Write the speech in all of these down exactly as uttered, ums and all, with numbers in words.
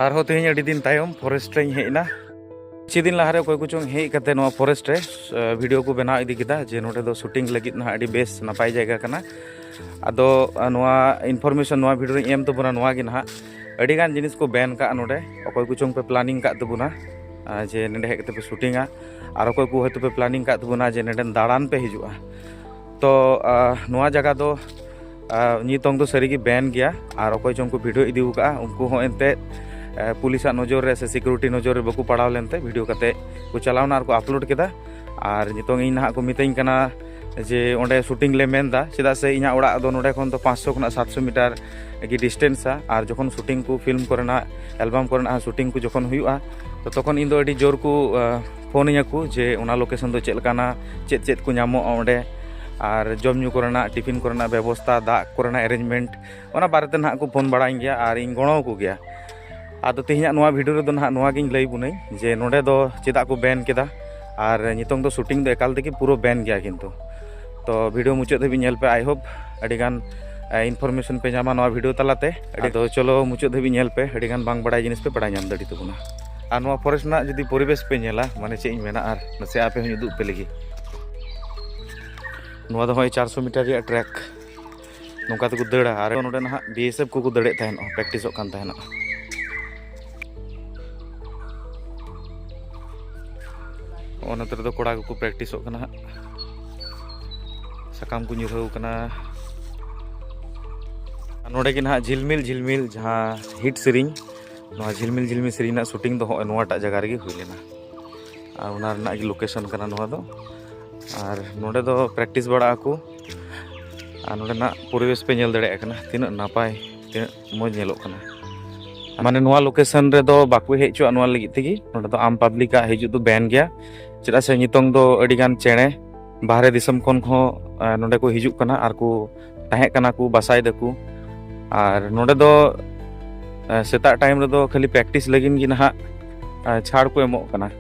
ᱟᱨᱦᱚᱸ ᱛᱮᱦᱮᱧ ᱟᱹᱰᱤ ᱫᱤᱱ ᱛᱟᱭᱚᱢ ᱯᱷᱚᱨᱮᱥᱴ ᱨᱮᱧ ᱦᱮᱡ ᱮᱱᱟ᱾ ᱠᱤᱪᱷᱩ ᱫᱤᱱ ᱞᱟᱦᱟᱨᱮ ᱚᱠᱚᱭ ᱠᱚᱪᱚᱝ ᱦᱮᱡ ᱠᱟᱛᱮ ᱱᱚᱣᱟ ᱯᱷᱚᱨᱮᱥᱴ ᱨᱮ ᱵᱷᱤᱰᱤᱭᱳ ᱠᱚ ᱵᱮᱱᱟᱣ ᱤᱫᱤ ᱠᱮᱫᱟ ᱡᱮ ᱱᱚᱰᱮ ᱫᱚ ᱥᱩᱴᱤᱝ ᱞᱟᱹᱜᱤᱫ ᱱᱟᱦᱟᱜ ᱟᱹᱰᱤ ᱵᱮᱥ ᱱᱟᱯᱟᱭ ᱡᱟᱭᱜᱟ ᱠᱟᱱᱟ᱾ ᱟᱫᱚ ᱱᱚᱣᱟ ᱤᱱᱯᱷᱚᱨᱢᱮᱥᱚᱱ ᱱᱚᱣᱟ ᱵᱷᱤᱰᱤᱭᱳ ᱨᱮᱧ ᱮᱢ ᱛᱟᱵᱚᱱᱟ ᱱᱚᱣᱟ ᱜᱮ ᱱᱟᱦᱟᱜ, ᱟᱹᱰᱤ ᱜᱟᱱ ᱡᱤᱱᱤᱥ ᱠᱚ ᱵᱮᱱ ᱠᱟᱜᱼᱟ ᱱᱚᱰᱮ᱾ ᱚᱠᱚᱭ ᱠᱚᱪᱚᱝ ᱯᱮ ᱯᱞᱟᱱᱤᱝ ᱠᱟᱜ ᱛᱟᱵᱚᱱᱟ ᱡᱮ ᱱᱚᱰᱮ ᱦᱮᱡ ᱠᱟᱛᱮ ᱯᱮ ᱥᱩᱴᱤᱝᱟ, ᱟᱨ ᱚᱠᱚᱭ ᱠᱚ ᱦᱚᱭᱛᱳ ᱯᱮ ᱯᱞᱟᱱᱤᱝ ᱠᱟᱜ ᱛᱟᱵᱚᱱᱟ ᱡᱮ ᱱᱚᱰᱮ ᱫᱟᱬᱟᱱ ᱯᱮ ᱦᱤᱡᱩᱜᱼᱟ᱾ ᱛᱚ ᱱᱚᱣᱟ ᱡᱟᱭᱜᱟ ᱫᱚ ᱱᱤᱛᱚᱝ ᱫᱚ ᱥᱟᱹᱨᱤᱜᱮ ᱵᱮᱱ ᱜᱮᱭᱟ᱾ ᱟᱨ ᱚᱠᱚᱭ ᱪᱚᱝ ᱠᱚ ᱵᱷᱤᱰᱤᱭᱳ ᱤᱫᱤ ᱟᱠᱟᱫᱼᱟ, ᱩᱱᱠᱩ ᱦᱚᱸ ᱮᱱᱛᱮᱫ ᱯᱩᱞᱤᱥᱟᱜ ᱱᱚᱡᱚᱨ ᱨᱮ ᱥᱮ ᱥᱤᱠᱩᱨᱤᱴᱤ ᱱᱚᱡᱚᱨ ᱨᱮ ᱵᱟᱠᱚ ᱯᱟᱲᱟᱣ ᱞᱮᱱᱛᱮ ᱵᱷᱤᱰᱤᱭᱳ ᱠᱟᱛᱮ ᱠᱚ ᱪᱟᱞᱟᱣᱱᱟ ᱟᱨ ᱠᱚ ᱟᱯᱞᱳᱰ ᱠᱮᱫᱟ᱾ ᱟᱨ ᱱᱤᱛᱚᱝ ᱤᱧ ᱱᱟᱦᱟᱜ ᱠᱚ ᱢᱤᱛᱟᱹᱧ ᱠᱟᱱᱟ ᱡᱮ ᱚᱸᱰᱮ ᱥᱩᱴᱤᱝ ᱞᱮ ᱢᱮᱱᱫᱟ, ᱪᱮᱫᱟᱜ ᱥᱮ ᱤᱧᱟᱹᱜ ᱚᱲᱟᱜ ᱫᱚ ᱱᱚᱰᱮ ᱠᱷᱚᱱ ᱫᱚ ᱯᱟᱸᱪᱥᱚ ᱠᱷᱚᱱᱟᱜ ᱥᱟᱛᱥᱚ ᱢᱤᱴᱟᱨ ᱜᱮ ᱰᱤᱥᱴᱮᱱᱥᱟ᱾ ᱟᱨ ᱡᱚᱠᱷᱚᱱ ᱥᱩᱴᱤᱝ ᱠᱚ, ᱯᱷᱤᱞᱢ ᱠᱚᱨᱮᱱᱟᱜ, ᱮᱞᱵᱟᱢ ᱠᱚᱨᱮᱱᱟᱜ ᱥᱩᱴᱤᱝ ᱠᱚ ᱡᱚᱠᱷᱚᱱ ᱦᱩᱭᱩᱜᱼᱟ, ᱛᱚ ᱛᱚᱠᱷᱚᱱ ᱤᱧ ᱫᱚ ᱟᱹᱰᱤ ᱡᱳᱨ ᱠᱚ ᱯᱷᱳᱱ ᱟᱹᱧᱟ ᱠᱚ ᱡᱮ ᱚᱱᱟ ᱞᱳᱠᱮᱥᱚᱱ ᱫᱚ ᱪᱮᱫ ᱞᱮᱠᱟᱱᱟ, ᱪᱮᱫ ᱪᱮᱫ ᱠᱚ ᱧᱟᱢᱚᱜᱼᱟ ᱚᱸᱰᱮ, ᱟᱨ ᱡᱚᱢ ᱧᱩ ᱠᱚᱨᱮᱱᱟᱜ, ᱴᱤᱯᱷᱤᱱ ᱠᱚᱨᱮᱱᱟᱜ ᱵᱮᱵᱚᱥᱛᱟ, ᱫᱟᱜ ᱠᱚᱨᱮᱱᱟᱜ ᱮᱨᱮᱧᱡᱽᱢᱮᱱᱴ, ᱚᱱᱟ ᱵᱟᱨᱮᱛᱮ ᱱᱟᱦᱟᱜ ᱠᱚ ᱯᱷᱳᱱ ᱵᱟᱲᱟᱧ ᱜᱮᱭᱟ ᱟᱨ ᱤᱧ ᱜᱚᱲᱚ ᱟᱠᱚ ᱜᱮᱭᱟ᱾ ᱟᱫᱚ ᱛᱮᱦᱮᱧᱟᱜ ᱱᱚᱣᱟ ᱵᱷᱤᱰᱤᱭᱳ ᱨᱮᱫᱚ ᱱᱟᱦᱟᱜ ᱱᱚᱣᱟ ᱜᱤᱧ ᱞᱟᱹᱭ ᱵᱚᱱᱟᱹᱧ ᱡᱮ ᱱᱚᱰᱮ ᱫᱚ ᱪᱮᱫᱟᱜ ᱠᱚ ᱵᱮᱱ ᱠᱮᱫᱟ, ᱟᱨ ᱱᱤᱛᱚᱝ ᱫᱚ ᱥᱩᱴᱤᱝ ᱫᱚ ᱮᱠᱟᱞ ᱛᱮᱜᱮ ᱯᱩᱨᱟᱹ ᱵᱮᱱ ᱜᱮᱭᱟ ᱠᱤᱱᱛᱩ᱾ ᱛᱚ ᱵᱷᱤᱰᱤᱭᱳ ᱢᱩᱪᱟᱹᱫ ᱫᱷᱟᱹᱵᱤᱡ ᱧᱮᱞ ᱯᱮ, ᱟᱭ ᱦᱳᱯ ᱟᱹᱰᱤᱜᱟᱱ ᱤᱱᱯᱷᱚᱨᱢᱮᱥᱚᱱ ᱯᱮ ᱧᱟᱢᱟ ᱱᱚᱣᱟ ᱵᱷᱤᱰᱤᱭᱳ ᱛᱟᱞᱟᱛᱮ᱾ ᱟᱫᱚ ᱪᱚᱞᱚ ᱢᱩᱪᱟᱹᱫ ᱫᱷᱟᱹᱵᱤᱡ ᱧᱮᱞ ᱯᱮ, ᱟᱹᱰᱤᱜᱟᱱ ᱵᱟᱝ ᱵᱟᱲᱟᱭ ᱡᱤᱱᱤᱥ ᱯᱮ ᱵᱟᱲᱟᱭ ᱧᱟᱢ ᱫᱟᱲᱮ ᱛᱟᱵᱚᱱᱟ᱾ ᱟᱨ ᱱᱚᱣᱟ ᱯᱷᱚᱨᱮᱥᱴ ᱨᱮᱱᱟᱜ ᱡᱩᱫᱤ ᱯᱚᱨᱤᱵᱮᱥ ᱯᱮ ᱧᱮᱞᱟ, ᱢᱟᱱᱮ ᱪᱮᱫ ᱤᱧ ᱢᱮᱱᱟ, ᱟᱨ ᱱᱟᱥᱮ ᱟᱯᱮ ᱦᱚᱸᱧ ᱩᱫᱩᱜ ᱯᱮ ᱞᱟᱹᱜᱤᱫ᱾ ᱱᱚᱣᱟ ᱫᱚ ᱦᱚᱸᱜᱼᱚᱭ ᱪᱟᱨᱥᱚ ᱢᱤᱴᱟᱨ ᱨᱮᱭᱟᱜ ᱴᱨᱮᱠ, ᱱᱚᱝᱠᱟ ᱛᱮᱠᱚ ᱫᱟᱹᱲᱟ᱾ ᱟᱨ ᱱᱚᱰᱮ ᱱᱟᱦᱟᱜ ᱵᱤ ᱮᱥ ᱮᱯᱷ ᱠᱚᱠᱚ ᱫᱟᱹᱲᱮᱫ ᱛᱟᱦᱮᱱᱚᱜᱼᱟ, ᱯᱨᱮᱠᱴᱤᱥᱚᱜ ᱠᱟᱱ ᱛᱟᱦᱮᱱᱚᱜᱼᱟ᱾ ᱱᱚᱜᱼᱚ ᱱᱚᱛᱮ ᱨᱮᱫᱚ ᱠᱚᱲᱟ ᱠᱚᱠᱚ ᱯᱨᱮᱠᱴᱤᱥᱚᱜ ᱠᱟᱱᱟ ᱦᱟᱸᱜ, ᱥᱟᱠᱟᱢ ᱠᱚ ᱧᱩᱨᱦᱟᱹᱣ ᱠᱟᱱᱟ᱾ ᱟᱨ ᱱᱚᱰᱮ ᱜᱮ ᱱᱟᱦᱟᱜ ᱡᱷᱤᱞᱢᱤᱞ ᱡᱷᱤᱞᱢᱤᱞ ᱡᱟᱦᱟᱸ ᱦᱤᱴ ᱥᱮᱨᱮᱧ, ᱱᱚᱣᱟ ᱡᱷᱤᱞᱢᱤᱞ ᱡᱷᱤᱞᱢᱤᱞ ᱥᱮᱨᱮᱧ ᱨᱮᱱᱟᱜ ᱥᱩᱴᱤᱝ ᱫᱚ ᱦᱚᱸᱜᱼᱚᱭ ᱱᱚᱣᱟᱴᱟᱜ ᱡᱟᱭᱜᱟ ᱨᱮᱜᱮ ᱦᱩᱭ ᱞᱮᱱᱟ᱾ ᱟᱨ ᱚᱱᱟ ᱨᱮᱱᱟᱜ ᱜᱮ ᱞᱳᱠᱮᱥᱚᱱ ᱠᱟᱱᱟ ᱱᱚᱣᱟ ᱫᱚ᱾ ᱟᱨ ᱱᱚᱰᱮ ᱫᱚ ᱯᱨᱮᱠᱴᱤᱥ ᱵᱟᱲᱟᱜ ᱟᱠᱚ᱾ ᱟᱨ ᱱᱚᱰᱮᱱᱟᱜ ᱯᱚᱨᱤᱵᱮᱥ ᱯᱮ ᱧᱮᱞ ᱫᱟᱲᱮᱭᱟᱜ ᱠᱟᱱᱟ, ᱛᱤᱱᱟᱹᱜ ᱱᱟᱯᱟᱭ, ᱛᱤᱱᱟᱹᱜ ᱢᱚᱡᱽ ᱧᱮᱞᱚᱜ ᱠᱟᱱᱟ᱾ ᱢᱟᱱᱮ ᱱᱚᱣᱟ ᱞᱳᱠᱮᱥᱚᱱ ᱨᱮᱫᱚ ᱵᱟᱠᱚ ᱦᱮᱡ ᱦᱚᱪᱚᱣᱟᱜ ᱱᱚᱣᱟ ᱞᱟᱹᱜᱤᱫ ᱛᱮᱜᱮ᱾ ᱱᱚᱰᱮ ᱫᱚ ᱟᱢ ᱯᱟᱵᱽᱞᱤᱠᱟᱜ ᱦᱤᱡᱩᱜ ᱫᱚ ᱵᱮᱱ ᱜᱮᱭᱟ, ᱪᱮᱫᱟᱜ ᱥᱮ ᱱᱤᱛᱚᱝ ᱫᱚ ᱟᱹᱰᱤᱜᱟᱱ ᱪᱮᱬᱮ ᱵᱟᱦᱨᱮ ᱫᱤᱥᱚᱢ ᱠᱷᱚᱱ ᱦᱚᱸ, ᱟᱸ, ᱱᱚᱰᱮ ᱠᱚ ᱦᱤᱡᱩᱜ ᱠᱟᱱᱟ ᱟᱨ ᱠᱚ ᱛᱟᱦᱮᱸ ᱠᱟᱱᱟ ᱠᱚ, ᱵᱟᱥᱟᱭ ᱫᱟᱠᱚ᱾ ᱟᱨ ᱱᱚᱰᱮ ᱫᱚ, ᱟᱸ, ᱥᱮᱛᱟᱜ ᱴᱟᱭᱤᱢ ᱨᱮᱫᱚ ᱠᱷᱟᱹᱞᱤ ᱯᱨᱮᱠᱴᱤᱥ ᱞᱟᱹᱜᱤᱫ ᱜᱮ ᱱᱟᱦᱟᱜ, ᱟᱸ, ᱪᱷᱟᱲ ᱠᱚ ᱮᱢᱚᱜ ᱠᱟᱱᱟ᱾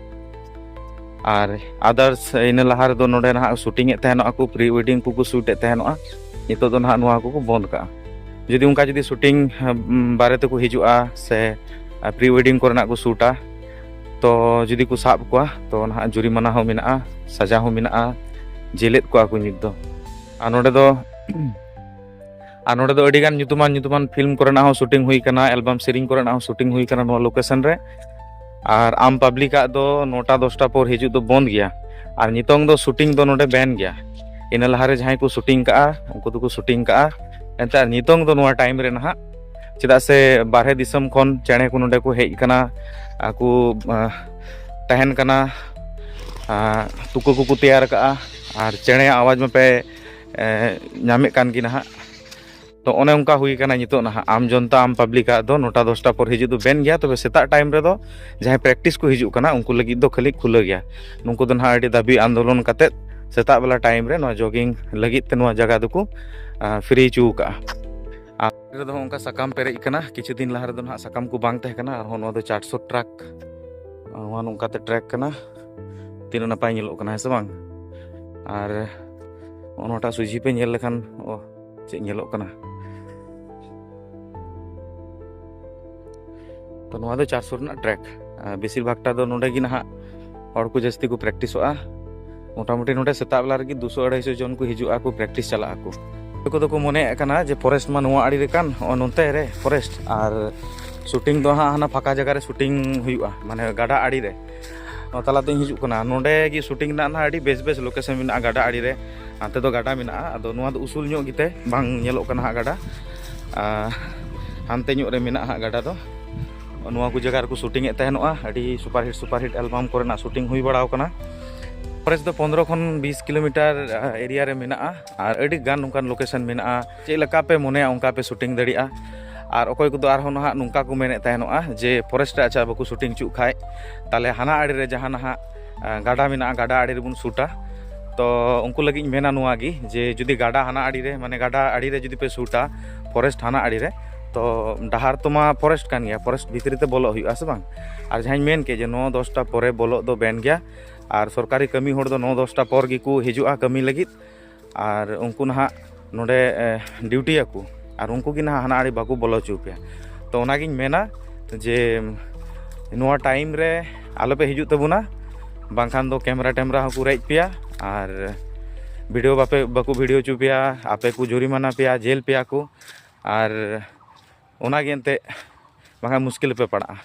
ᱟᱨ ᱟᱫᱟᱨᱥ ᱤᱱᱟᱹ ᱞᱟᱦᱟ ᱨᱮᱫᱚ ᱱᱚᱰᱮ ᱱᱟᱦᱟᱜ ᱥᱩᱴᱤᱝ ᱮᱫ ᱛᱟᱦᱮᱱᱚᱜᱼᱟ ᱠᱚ, ᱯᱨᱤ ᱳᱭᱮᱰᱤᱝ ᱠᱚᱠᱚ ᱥᱩᱴ ᱮᱫ ᱛᱟᱦᱮᱱᱚᱜᱼᱟ᱾ ᱱᱤᱛᱚᱜ ᱫᱚ ᱱᱟᱦᱟᱜ ᱱᱚᱣᱟ ᱠᱚᱠᱚ ᱵᱚᱱᱫ ᱠᱟᱜᱼᱟ᱾ ᱡᱩᱫᱤ ᱚᱱᱠᱟ ᱡᱩᱫᱤ ᱥᱩᱴᱤᱝ, ᱦᱮᱸ, ᱵᱟᱨᱮ ᱛᱮᱠᱚ ᱦᱤᱡᱩᱜᱼᱟ ᱥᱮ ᱯᱨᱤ ᱳᱭᱮᱰᱤᱝ ᱠᱚᱨᱮᱱᱟᱜ ᱠᱚ ᱥᱩᱴᱟ᱾ ᱛᱚ ᱡᱩᱫᱤ ᱠᱚ ᱥᱟᱵ ᱠᱚᱣᱟ, ᱛᱚ ᱱᱟᱦᱟᱜ ᱡᱩᱨᱤᱢᱟᱱᱟ ᱦᱚᱸ ᱢᱮᱱᱟᱜᱼᱟ, ᱥᱟᱡᱟ ᱦᱚᱸ ᱢᱮᱱᱟᱜᱼᱟ, ᱡᱮᱞᱮᱫ ᱠᱚᱣᱟ ᱠᱚ ᱱᱤᱛ ᱫᱚ᱾ ᱟᱨ ᱱᱚᱰᱮ ᱫᱚ ᱟᱨ ᱱᱚᱰᱮ ᱫᱚ ᱟᱹᱰᱤ ᱜᱟᱱ ᱧᱩᱛᱩᱢᱟᱱ ᱧᱩᱛᱩᱢᱟᱱ ᱯᱷᱤᱞᱢ ᱠᱚᱨᱮᱱᱟᱜ ᱦᱚᱸ ᱥᱩᱴᱤᱝ ᱦᱩᱭ ᱠᱟᱱᱟ, ᱮᱞᱵᱟᱢ ᱥᱮᱨᱮᱧ ᱠᱚᱨᱮᱱᱟᱜ ᱦᱚᱸ ᱥᱩᱴᱤᱝ ᱦᱩᱭ ᱠᱟᱱᱟ ᱱᱚᱣᱟ ᱞᱳᱠᱮᱥᱚᱱ ᱨᱮ᱾ ᱟᱨ ᱟᱢ ᱯᱟᱵᱽᱞᱤᱠ ᱟᱜ ᱫᱚ ᱱᱚᱴᱟ ᱫᱚᱥᱴᱟ ᱯᱚᱨ ᱦᱤᱡᱩᱜ ᱫᱚ ᱵᱚᱱᱫ ᱜᱮᱭᱟ᱾ ᱟᱨ ᱱᱤᱛᱚᱝ ᱫᱚ ᱥᱩᱴᱤᱝ ᱫᱚ ᱱᱚᱰᱮ ᱵᱮᱱ ᱜᱮᱭᱟ᱾ ᱤᱱᱟᱹ ᱞᱟᱦᱟᱨᱮ ᱡᱟᱦᱟᱸᱭ ᱠᱚ ᱥᱩᱴᱤᱝ ᱠᱟᱜᱼᱟ, ᱩᱱᱠᱩ ᱫᱚᱠᱚ ᱥᱩᱴᱤᱝ ᱠᱟᱜᱼᱟ᱾ ᱮᱱᱛᱮ ᱟᱨ ᱱᱤᱛᱚᱝ ᱫᱚ ᱱᱚᱣᱟ ᱴᱟᱭᱤᱢ ᱨᱮ ᱱᱟᱦᱟᱜ, ᱪᱮᱫᱟᱜ ᱥᱮ ᱵᱟᱨᱦᱮ ᱫᱤᱥᱚᱢ ᱠᱷᱚᱱ ᱪᱮᱬᱮ ᱠᱚ ᱱᱚᱰᱮ ᱠᱚ ᱦᱮᱡ ᱠᱟᱱᱟ, ᱟᱨ ᱠᱚ, ᱟᱸ, ᱛᱟᱦᱮᱱ ᱠᱟᱱᱟ, ᱟᱸ, ᱛᱩᱠᱟᱹ ᱠᱚᱠᱚ ᱛᱮᱭᱟᱨ ᱠᱟᱜᱼᱟ᱾ ᱟᱨ ᱪᱮᱬᱮᱭᱟᱜ ᱟᱣᱟᱡᱽ ᱢᱟᱯᱮ, ᱮᱸ, ᱧᱟᱢᱮᱫ ᱠᱟᱱ ᱜᱮ ᱱᱟᱦᱟᱜ᱾ ᱛᱚ ᱚᱱᱮ ᱚᱱᱠᱟ ᱦᱩᱭ ᱠᱟᱱᱟ ᱱᱤᱛᱚᱜ ᱱᱟᱦᱟᱜ᱾ ᱟᱢ ᱡᱚᱱᱛᱟ, ᱟᱢ ᱯᱟᱵᱽᱞᱤᱠ ᱟᱜ ᱫᱚ ᱱᱚᱴᱟ ᱫᱚᱥᱴᱟ ᱯᱚᱨ ᱦᱤᱡᱩᱜ ᱫᱚ ᱵᱮᱱ ᱜᱮᱭᱟ, ᱛᱚᱵᱮ ᱥᱮᱛᱟᱜ ᱴᱟᱭᱤᱢ ᱨᱮᱫᱚ ᱡᱟᱦᱟᱸᱭ ᱯᱨᱮᱠᱴᱤᱥ ᱠᱚ ᱦᱤᱡᱩᱜ ᱠᱟᱱᱟ, ᱩᱱᱠᱩ ᱞᱟᱹᱜᱤᱫ ᱫᱚ ᱠᱷᱟᱹᱞᱤ ᱠᱷᱩᱞᱟᱹ ᱜᱮᱭᱟ᱾ ᱱᱩᱠᱩ ᱫᱚ ᱱᱟᱦᱟᱜ ᱟᱹᱰᱤ ᱫᱟᱹᱵᱤ ᱟᱱᱫᱳᱞᱚᱱ ᱠᱟᱛᱮᱫ ᱥᱮᱛᱟᱜ ᱵᱮᱞᱟ ᱴᱟᱭᱤᱢ ᱨᱮ ᱱᱚᱣᱟ ᱡᱳᱜᱤᱝ ᱞᱟᱹᱜᱤᱫ ᱛᱮ ᱱᱚᱣᱟ ᱡᱟᱭᱜᱟ ᱫᱚᱠᱚ, ᱟᱸ, ᱯᱷᱨᱤ ᱦᱚᱪᱚ ᱟᱠᱟᱜᱼᱟ᱾ ᱟᱨ ᱨᱮᱫᱚ ᱦᱚᱸ ᱚᱱᱠᱟ ᱥᱟᱠᱟᱢ ᱯᱮᱨᱮᱡ ᱠᱟᱱᱟ᱾ ᱠᱤᱪᱷᱩ ᱫᱤᱱ ᱞᱟᱦᱟ ᱨᱮᱫᱚ ᱱᱟᱦᱟᱜ ᱥᱟᱠᱟᱢ ᱠᱚ ᱵᱟᱝ ᱛᱟᱦᱮᱸ ᱠᱟᱱᱟ, ᱟᱨᱦᱚᱸ ᱱᱚᱣᱟ ᱫᱚ ᱪᱟᱨᱥᱚ ᱴᱨᱟᱠ, ᱱᱚᱣᱟ ᱱᱚᱝᱠᱟᱛᱮ ᱴᱨᱮᱠ ᱠᱟᱱᱟ᱾ ᱛᱤᱱᱟᱹᱜ ᱱᱟᱯᱟᱭ ᱧᱮᱞᱚᱜ ᱠᱟᱱᱟ, ᱦᱮᱸ ᱥᱮ ᱵᱟᱝ? ᱟᱨ ᱱᱚᱜᱼᱚ ᱱᱚᱣᱟᱴᱟᱜ ᱥᱚᱡᱷᱮ ᱯᱮ ᱧᱮᱞ ᱞᱮᱠᱷᱟᱱ, ᱚ, ᱪᱮᱫ ᱧᱮᱞᱚᱜ ᱠᱟᱱᱟ? ᱛᱚ ᱱᱚᱣᱟ ᱫᱚ ᱪᱟᱨᱥᱚ ᱨᱮᱱᱟᱜ ᱴᱨᱮᱠ᱾ ᱟᱨ ᱵᱮᱥᱤᱨ ᱵᱷᱟᱜᱽᱴᱟ ᱫᱚ ᱱᱚᱰᱮ ᱜᱮ ᱱᱟᱦᱟᱜ ᱦᱚᱲ ᱠᱚ ᱡᱟᱹᱥᱛᱤ ᱠᱚ ᱯᱨᱮᱠᱴᱤᱥᱚᱜᱼᱟ᱾ ᱢᱚᱴᱟᱢᱩᱴᱤ ᱱᱚᱰᱮ ᱥᱮᱛᱟᱜ ᱵᱮᱞᱟ ᱨᱮᱜᱮ ᱫᱩᱥᱚ ᱟᱹᱲᱟᱹᱭᱥᱚ ᱡᱚᱱ ᱠᱚ ᱦᱤᱡᱩᱜᱼᱟ, ᱠᱚ ᱯᱨᱮᱠᱴᱤᱥ ᱪᱟᱞᱟᱜ ᱟᱠᱚ᱾ ᱚᱠᱚᱭ ᱠᱚᱫᱚ ᱠᱚ ᱢᱚᱱᱮᱭᱮᱫ ᱠᱟᱱᱟ ᱡᱮ ᱯᱷᱚᱨᱮᱥᱴ ᱢᱟ ᱱᱚᱣᱟ ᱟᱲᱮ ᱨᱮ ᱠᱟᱱ, ᱦᱚᱸᱜᱼᱚ ᱱᱚᱱᱛᱮ ᱨᱮ ᱯᱷᱚᱨᱮᱥᱴ, ᱟᱨ ᱥᱩᱴᱤᱝ ᱫᱚ ᱦᱟᱸᱜ ᱦᱟᱱᱟ ᱯᱷᱟᱸᱠᱟ ᱡᱟᱭᱜᱟ ᱨᱮ ᱥᱩᱴᱤᱝ ᱦᱩᱭᱩᱜᱼᱟ, ᱢᱟᱱᱮ ᱜᱟᱰᱟ ᱟᱲᱮ ᱨᱮ᱾ ᱱᱚᱣᱟ ᱛᱟᱞᱟᱛᱮᱧ ᱦᱤᱡᱩᱜ ᱠᱟᱱᱟ᱾ ᱱᱚᱰᱮ ᱜᱮ ᱥᱩᱴᱤᱝ ᱨᱮᱱᱟᱜ ᱱᱟᱦᱟᱜ ᱟᱹᱰᱤ ᱵᱮᱥ ᱵᱮᱥ ᱞᱳᱠᱮᱥᱚᱱ ᱢᱮᱱᱟᱜᱼᱟ ᱜᱟᱰᱟ ᱟᱲᱮ ᱨᱮ᱾ ᱦᱟᱱᱛᱮ ᱫᱚ ᱜᱟᱰᱟ ᱢᱮᱱᱟᱜᱼᱟ, ᱟᱫᱚ ᱱᱚᱣᱟ ᱫᱚ ᱩᱥᱩᱞ ᱧᱚᱜ ᱜᱮᱛᱮ ᱵᱟᱝ ᱧᱮᱞᱚᱜ ᱠᱟᱱᱟ ᱦᱟᱸᱜ ᱜᱟᱰᱟ᱾ ᱟᱨ ᱦᱟᱱᱛᱮ ᱧᱚᱜ ᱨᱮ ᱢᱮᱱᱟᱜᱼᱟ ᱦᱟᱸᱜ ᱜᱟᱰᱟ ᱫᱚ᱾ ᱱᱚᱣᱟ ᱠᱚ ᱡᱟᱭᱜᱟ ᱨᱮᱠᱚ ᱥᱩᱴᱤᱝ ᱮᱫ ᱛᱟᱦᱮᱱᱚᱜᱼᱟ᱾ ᱟᱹᱰᱤ super hit, super hit album ᱠᱚᱨᱮᱱᱟᱜ ᱥᱩᱴᱤᱝ ᱦᱩᱭ ᱵᱟᱲᱟᱣ ᱠᱟᱱᱟ᱾ ᱯᱷᱚᱨᱮᱥᱴ ᱫᱚ ᱯᱚᱱᱫᱽᱨᱚ ᱠᱷᱚᱱ ᱵᱤᱥ ᱠᱤᱞᱳᱢᱤᱴᱟᱨ, ᱟ, ᱮᱨᱤᱭᱟ ᱨᱮ ᱢᱮᱱᱟᱜᱼᱟ᱾ ᱟᱨ ᱟᱹᱰᱤ ᱜᱟᱱ ᱱᱚᱝᱠᱟᱱ ᱞᱳᱠᱮᱥᱚᱱ ᱢᱮᱱᱟᱜᱼᱟ, ᱪᱮᱫ ᱞᱮᱠᱟ ᱯᱮ ᱢᱚᱱᱮᱭᱟ ᱚᱱᱠᱟ ᱯᱮ ᱥᱩᱴᱤᱝ ᱫᱟᱲᱮᱭᱟᱜᱼᱟ᱾ ᱟᱨ ᱚᱠᱚᱭ ᱠᱚᱫᱚ ᱟᱨᱦᱚᱸ ᱱᱟᱦᱟᱜ ᱱᱚᱝᱠᱟ ᱠᱚ ᱢᱮᱱᱮᱫ ᱛᱟᱦᱮᱱᱚᱜᱼᱟ ᱡᱮ ᱯᱷᱚᱨᱮᱥᱴ ᱨᱮ ᱟᱪᱪᱷᱟ ᱵᱟᱠᱚ ᱥᱩᱴᱤᱝ ᱦᱚᱪᱚᱜ ᱠᱷᱟᱡ, ᱛᱟᱦᱚᱞᱮ ᱦᱟᱱᱟ ᱟᱲᱮ ᱨᱮ ᱡᱟᱦᱟᱸ ᱱᱟᱦᱟᱜ, ᱟ, ᱜᱟᱰᱟ ᱢᱮᱱᱟᱜᱼᱟ, ᱜᱟᱰᱟ ᱟᱲᱮ ᱨᱮᱵᱚᱱ ᱥᱩᱴᱟ᱾ ᱛᱚ ᱩᱱᱠᱩ ᱞᱟᱹᱜᱤᱫ ᱤᱧ ᱢᱮᱱᱟ ᱱᱚᱣᱟ ᱜᱮ, ᱡᱮ ᱡᱩᱫᱤ ᱜᱟᱰᱟ ᱦᱟᱱᱟ ᱟᱲᱮ ᱨᱮ, ᱢᱟᱱᱮ ᱜᱟᱰᱟ ᱟᱲᱮ ᱨᱮ ᱡᱩᱫᱤ ᱯᱮ ᱥᱩᱴᱟ, ᱯᱷᱚᱨᱮᱥᱴ ᱦᱟᱱᱟ ᱟᱲᱮ ᱨᱮ, ᱛᱚ ᱰᱟᱦᱟᱨ ᱛᱚ ᱢᱟ ᱯᱷᱚᱨᱮᱥᱴ ᱠᱟᱱ ᱜᱮᱭᱟ, ᱯᱷᱚᱨᱮᱥᱴ ᱵᱷᱤᱛᱨᱤ ᱛᱮ ᱵᱚᱞᱚᱜ ᱦᱩᱭᱩᱜᱼᱟ, ᱥᱮ ᱵᱟᱝ? ᱟᱨ ᱡᱟᱦᱟᱸᱧ ᱢᱮᱱ ᱠᱮᱫ ᱡᱮ ᱱᱚ ᱫᱚᱥᱴᱟ ᱯᱚᱨᱮ ᱵᱚᱞᱚᱜ ᱫᱚ ᱵᱮᱱ ᱜᱮᱭᱟ, ᱟᱨ ᱥᱚᱨᱠᱟᱨᱤ ᱠᱟᱹᱢᱤ ᱦᱚᱲ ᱫᱚ ᱱᱚ ᱫᱚᱥᱴᱟ ᱯᱚᱨ ᱜᱮᱠᱚ ᱦᱤᱡᱩᱜᱼᱟ ᱠᱟᱹᱢᱤ ᱞᱟᱹᱜᱤᱫ᱾ ᱟᱨ ᱩᱱᱠᱩ ᱱᱟᱦᱟᱜ ᱱᱚᱰᱮ, ᱮ, ᱰᱤᱭᱩᱴᱤᱭᱟᱠᱚ, ᱟᱨ ᱩᱱᱠᱩ ᱜᱮ ᱱᱟᱦᱟᱜ ᱦᱟᱱᱟ ᱟᱲᱮ ᱵᱟᱠᱚ ᱵᱚᱞᱚ ᱦᱚᱪᱚ ᱯᱮᱭᱟ᱾ ᱛᱚ ᱚᱱᱟᱜᱤᱧ ᱢᱮᱱᱟ, ᱡᱮ ᱱᱚᱣᱟ ᱴᱟᱭᱤᱢ ᱨᱮ ᱟᱞᱚᱯᱮ ᱦᱤᱡᱩᱜ ᱛᱟᱵᱚᱱᱟ, ᱵᱟᱝᱠᱷᱟᱱ ᱫᱚ ᱠᱮᱢᱨᱟ ᱴᱮᱢᱨᱟ ᱦᱚᱸᱠᱚ ᱨᱮᱡ ᱯᱮᱭᱟ ᱟᱨ ᱵᱷᱤᱰᱤᱭᱳ ᱵᱟᱯᱮ ᱵᱟᱠᱚ ᱵᱷᱤᱰᱤᱭᱳ ᱦᱚᱪᱚ ᱯᱮᱭᱟ, ᱟᱯᱮ ᱠᱚ ᱡᱩᱨᱤᱢᱟᱱᱟ ᱯᱮᱭᱟ, ᱡᱮᱞ ᱯᱮᱭᱟ ᱠᱚ᱾ ᱟᱨ ᱚᱱᱟᱜᱮ ᱮᱱᱛᱮᱫ, ᱵᱟᱝᱠᱷᱟᱱ ᱢᱩᱥᱠᱤᱞ ᱨᱮᱯᱮ ᱯᱟᱲᱟᱜᱼᱟ᱾